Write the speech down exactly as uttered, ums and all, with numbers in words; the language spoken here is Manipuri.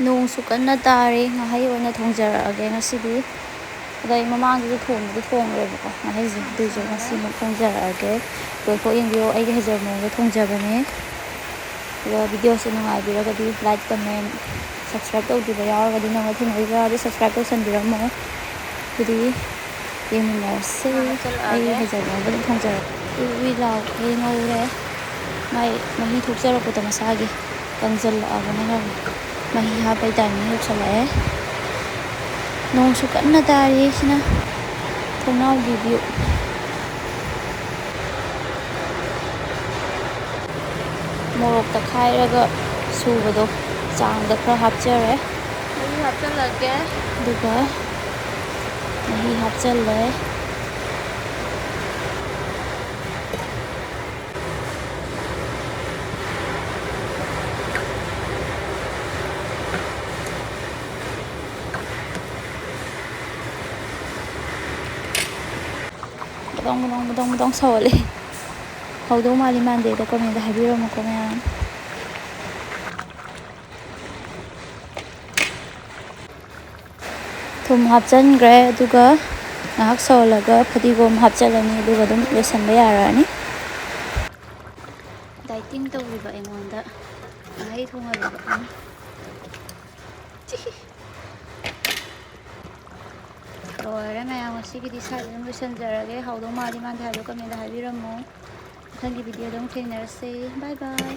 ꯅꯣꯡꯁꯨ ꯀꯟꯅ ꯇꯥꯔꯤ꯫ ꯉꯥꯍꯩ ꯑꯣꯏꯅ ꯊꯣꯡꯖꯔꯛꯑꯒꯦ ꯉꯁꯤꯗꯤ꯫ ꯑꯗꯣ ꯑꯩ ꯃꯃꯥꯡꯗꯁꯨ ꯊꯣꯡꯕꯗꯤ ꯊꯣꯡꯈ꯭ꯔꯦꯕꯀꯣ ꯉꯥꯍꯩꯁꯦ, ꯑꯗꯨꯏꯁꯨ ꯉꯁꯤ ꯑꯃꯨꯛ ꯊꯣꯡꯖꯔꯛꯑꯒꯦ꯫ ꯂꯣꯏꯐꯥꯎ ꯌꯦꯡꯕꯤꯌꯣ, ꯑꯩꯒꯤ ꯍꯩꯖꯕ ꯃꯑꯣꯡꯗ ꯊꯣꯡꯖꯕꯅꯦ꯫ ꯑꯗꯣ ꯚꯤꯗꯤꯑꯣꯁꯦ ꯅꯨꯡꯉꯥꯏꯕꯤꯔꯒꯗꯤ like, comment, subscribe ꯇꯧꯗ꯭ꯔꯤꯕ ꯌꯥꯎꯔꯒꯗꯤ, ꯅꯧꯅ ꯊꯦꯡꯅꯔꯤꯕ ꯌꯥꯎꯔꯒꯗꯤ subscribe ꯇꯧꯁꯟꯕꯤꯔꯝꯃꯣ꯫ ꯑꯗꯨꯗꯤ ꯌꯦꯡꯃꯤꯟꯅꯔꯁꯦ꯫ ꯑꯩ ꯍꯩꯖꯕ ꯃꯑꯣꯡꯗ ꯑꯗꯨꯝ ꯊꯣꯡꯖꯔꯛꯀꯦ꯫ ꯎꯏ ꯎꯏ ꯂꯥꯎꯈꯩ ꯉꯧꯔꯦ꯫ ꯃꯥꯏ ꯃꯍꯤ ꯊꯣꯛꯆꯔꯛꯄꯗꯣ ꯃꯁꯥꯒꯤ ꯀꯪꯖꯜꯂꯛꯑꯕꯅꯤꯅ ꯃꯍꯤ ꯍꯥꯞꯄꯩ timing ꯌꯧꯁꯜꯂꯛꯑꯦ꯫ ꯅꯣꯡꯁꯨ ꯀꯟꯅ ꯇꯥꯔꯤ, ꯁꯤꯅ ꯊꯣꯡꯅꯥꯎꯒꯤ view꯫ ꯃꯣꯔꯣꯛ ꯇꯛꯈꯥꯏꯔꯒ ꯁꯨꯕꯗꯣ ꯆꯥꯡꯗ ꯈꯔ ꯍꯥꯞꯆꯔꯦ꯫ ꯃꯍꯤ ꯍꯥꯞꯆꯜꯂꯒꯦ꯫ ꯑꯗꯨꯒ ꯃꯍꯤ ꯍꯥꯞꯆꯜꯂꯦ꯫ ꯕꯗꯪ ꯕꯗꯪ ꯕꯗꯪ ꯕꯗꯪ ꯁꯧꯍꯜꯂꯦ꯫ ꯍꯧꯗꯧ ꯃꯥꯜꯂꯤ ꯃꯥꯟꯗꯦꯗ comment ꯍꯥꯏꯕꯤꯔꯝꯃꯨꯀꯣ ꯃꯌꯥꯝ꯫ ꯊꯨꯝ ꯍꯥꯞꯆꯟꯈ꯭ꯔꯦ, ꯑꯗꯨꯒ ꯉꯥꯏꯍꯥꯛ ꯁꯧꯍꯜꯂꯒ ꯐꯗꯤꯒꯣꯝ ꯍꯥꯞꯆꯜꯂꯅꯤ, ꯑꯗꯨꯒ ꯑꯗꯨꯝ ꯂꯣꯏꯁꯟꯕ ꯌꯥꯔꯅꯤ꯫ Dieting ꯇꯧꯔꯤꯕ ꯑꯩꯉꯣꯟꯗ ꯉꯥꯍꯩ ꯊꯣꯡꯍꯜꯂꯤꯕ꯫ ꯂꯣꯏꯔꯦ ꯃꯌꯥꯝ, ꯉꯁꯤꯒꯤꯗꯤ ꯁ꯭ꯋꯥꯏꯗ ꯑꯗꯨꯝ ꯂꯣꯏꯁꯟꯖꯔꯒꯦ꯫ ꯍꯥꯎꯗꯧ ꯃꯥꯜꯂꯤ ꯃꯥꯟꯗꯦ ꯍꯥꯏꯕꯗꯣ comment ꯍꯥꯏꯕꯤꯔꯝꯃꯣ꯫ ꯃꯊꯪꯒꯤ video ꯗ ꯑꯃꯨꯛ ꯊꯦꯡꯅꯔꯁꯦ꯫ Bye bye꯫